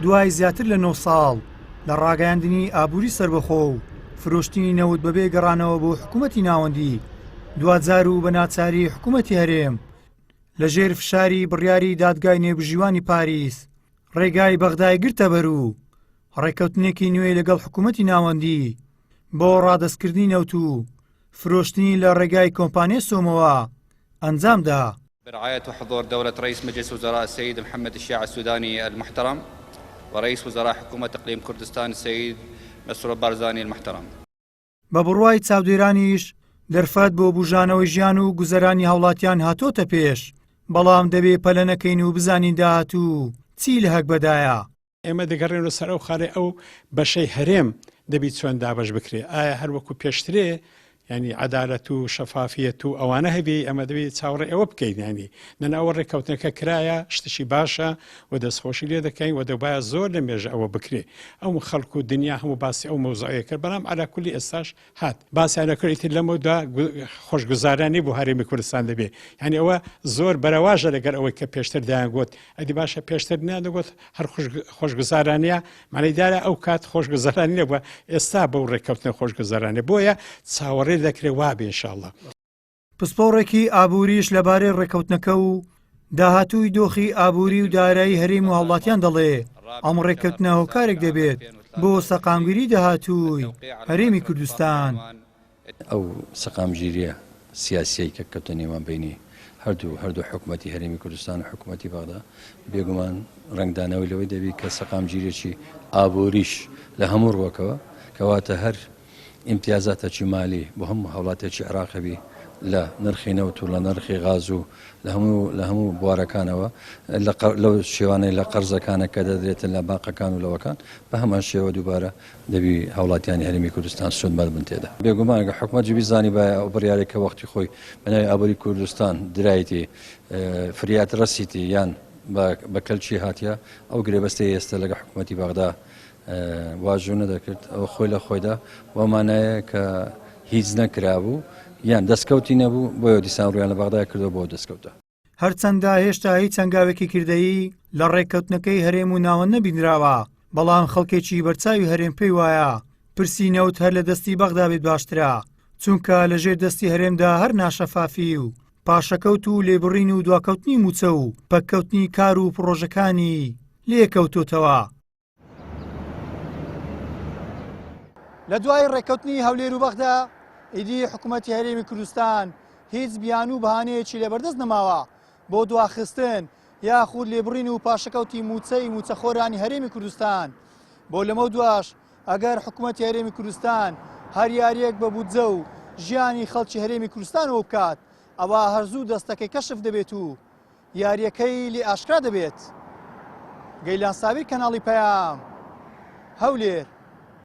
دوای زیاتر لە نۆ ساڵ لە ڕاگەیاندنی ئابووری سەربەخۆ و فرۆشتنی نەوت بەبێ گەڕانەوە بۆ حکوومەتی ناوەندی، دواجار و بە ناچاری حکوومەتی هەرێم لە ژێر فشاری بڕیاری دادگای نێوبژیوانی پاریس ڕێگای بەغدای گرتەبەر و ڕێککەوتنێکی نوێ لەگەڵ حکوومەتی ناوەندی بۆ ڕادەستکردنی نەوت و فرۆشتنی لە ڕێگای کۆمپانیای سۆمۆوە ئەنجامدا. برعاية وحضور دولة رئيس مجلس وزراء السيد محمد الشياع السوداني المحترم ورئيس وزراء حكومة إقليم كردستان السيد مسرور بارزاني المحترم. بە بڕوای چاودێرانیش دەرفەت بۆ بوژانەوەی ژیان و گوزەرانی هاوڵاتیان هاتۆتە پێش، بەڵام دەبێ پەلە نەکەین و بزانین داهاتوو چی لە هەگبەدایە. ئێمە دەگەڕێنەوە سەر ئەو خاڵەی ئەو بەشەی هەرێم دەبی چۆن دابەش بکرێ ئایا هەر وەکو پێشترێ ینی عدالەت و شەفافیەت و ئەوانە هەبێ ئەمە دەبێت چاوەڕێ ئەوە بکەین ینی نەنا ئەوە ڕێککەوتنەکە کرایە شتشی باشە و دەستخۆشی لێ دەکەین و دەبایە زۆر لە مێژە ئەوە بکرێ ئەو خەڵک و دنیا هەموو باسی ئەو مەوزوعەیە کرد بەڵام علا کولی ئێستاش هات باسیان دەکرد ئیتر لەمەودا خۆشگوزارانی بۆ هەرێمی کوردستان دەبێ یعنی ئەوە زۆر بەرەواژە لەگەر ئەوەی کە پێشتر دایانگوت ئەدی باشە پێشتر نیان دەگوت هەر خۆشگوزارانە معنی دارە ئەو کات خۆشگوزارانی نەبووە ئێستا بەو ڕێککەوتنە خۆشگوزارانە بۆیە چاوەڕێ دەکرێ وابێ انشاءاللە. پسپۆڕێکی ئابووریش لەبارەی ڕێککەوتنەکە و داهاتووی دۆخی ئابووری و دارایی هەرێم و هاوڵاتیان دەڵێ، ئەم ڕێککەوتنە هۆکارێک دەبێت بۆ سەقامگیری داهاتووی هەرێمی کوردستان. ئەو سەقامگیرییە سیاسییەی کە کەوتە نێوان بەینی هەردوو هەردوو حکومەتی هەرێمی کوردستان و حکومەتی بەغدا بێگومان ڕەنگدانەوەی لەوەی دەبی کە سەقامگیریی ئابووریش لە هەموو ڕووەکەوە کەواتە هەر ئیمتیازاتەکی مالی بۆ هەموو هاوڵاتیەکی عێراق هەبی لە نرخی نەوت و لە نرخی غاز و لە هەموو لە هەموو بوارەکانەوە لە لەو شێوانەی لە قەرزەکانە کە دەدرێتن لە بانقەکان و لەوەکان بە هەمان شێوە دووبارە دەبی هاوڵاتیانی هەرێمی کوردستان سوودمەند بن تێدا. بێگومان ئەگەر حکومەت جی بیزانیبایە ئەو بڕیارەی کە وەختی خۆی بە ناوی ئابووری کوردستان درایتی فریات رەسیتی یان بە کەلکی هاتیە ئەو گرێبەستەی ئێستا لەگە حکومەتی بەغدا واژوو نەدەکرد، ئەوە خۆی لە خۆیدا بەو مانایە کە هیچ نەکرابوو یان دەستکەوتی نەبوو، بۆیە دیسان ڕوویان لە بەغدا کردەوە بۆ ئەو دەستکەوتە. هەرچەندە هێشتا هیچ هەنگاوێکی کردەیی لە ڕێککەوتنەکەی هەرێم و ناوەند نەبینراوە، بەڵام خەڵکێکی بەرچاوی هەرێم پێی وایە پرسی نەوت هەر لە دەستی بەغدا بێت باشترە، چونکە لەژێر دەستی هەرێمدا هەر ناشەفافی و پاشەکەوت و لێبڕین و دواکەوتنی مووچە و پەککەوتنی کار و پڕۆژەکانی لێکەوتۆتەوە. لە دوای ڕێککەوتنی هەولێر و بەغدا ئیدی حکوومەتی هەرێمی کوردستان هیچ بیانوو و بەهانەیەکی لەبەردەست نەماوە بۆ دواخستن یاخود لێبڕین و پاشەکەوتی مووچەی مووچەخۆرانی هەرێمی کوردستان بۆ لەمە دواش ئەگەر حکوومەتی هەرێمی کوردستان هەر یاریەک بە بودجە و ژیانی خەڵکی هەرێمی کوردستانەوە بکات ئەوە هەرزوو دەستەکەی کەشف دەبێت و یارییەکەی لێ ئاشکرا دەبێت. گەیلان سابیر کەناڵی پەیام، هەولێر.